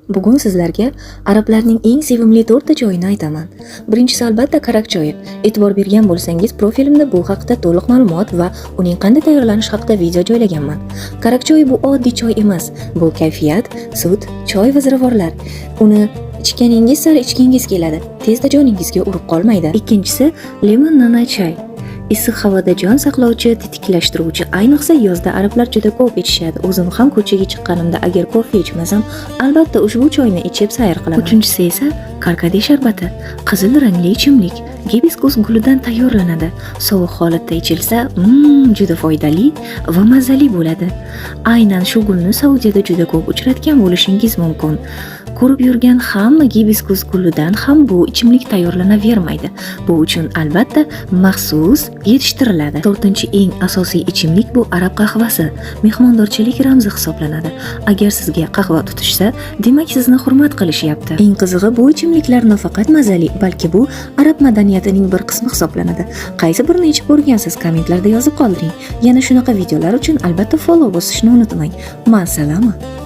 Bugun sizlarga arablarning eng sevimli to'rtta choyini aytaman. Birinchisi, albatta, karak choyi. E'tibor bergan bo'lsangiz, profilimda bu haqda to'liq ma'lumot va uning qanday tayyorlanishi haqida video joylaganman. Karak choyi bu oddiy choy emas. Bu kayfiyat, sut, choy va ziravorlar. Uni ichganingiz sari ichgingiz keladi. Tezda joningizga urib qolmaydi. Ikkinchisi lemon nana chay. Issiq havoda jon saqlovchi, tetiklashtiruvchi, ayniqsa yozda arablar juda ko'p ichishadi. O'zim ham ko'chaga chiqqanimda agar kofe ichmasam, albatta ushbu choyni ichib sayr qilaman. Uchinchisi esa karkade sharbati. Qizil rangli ichimlik, gibiskus gulidan tayyorlanadi. Sovuq holatda ichilsa, juda foydali va mazali bo'ladi. Aynan shu gulni Saudiyada juda ko'p uchratgan bo'lishingiz mumkin. Ko'rib yurgan hamma gibiskus gulidan ham bu ichimlik tayyorlanavermaydi. Bu uchun, albatta, maxsus yetishtiriladi. To'rtinchi eng asosiy ichimlik bu arab qahvasi. Mehmondorchilik ramzi hisoblanadi. Agar sizga qahva tutishsa, demak, sizni hurmat qilishyapti. Eng qizig'i, bu ichimliklar nafaqat mazali, balki bu arab madaniyatining bir qismi hisoblanadi. Qaysi birini ichib ko'rgansiz? Kommentlarda yozib qoldiring. Yana shunaqa videolar uchun, albatta, follow bosishni unutmang. Ma'asalama.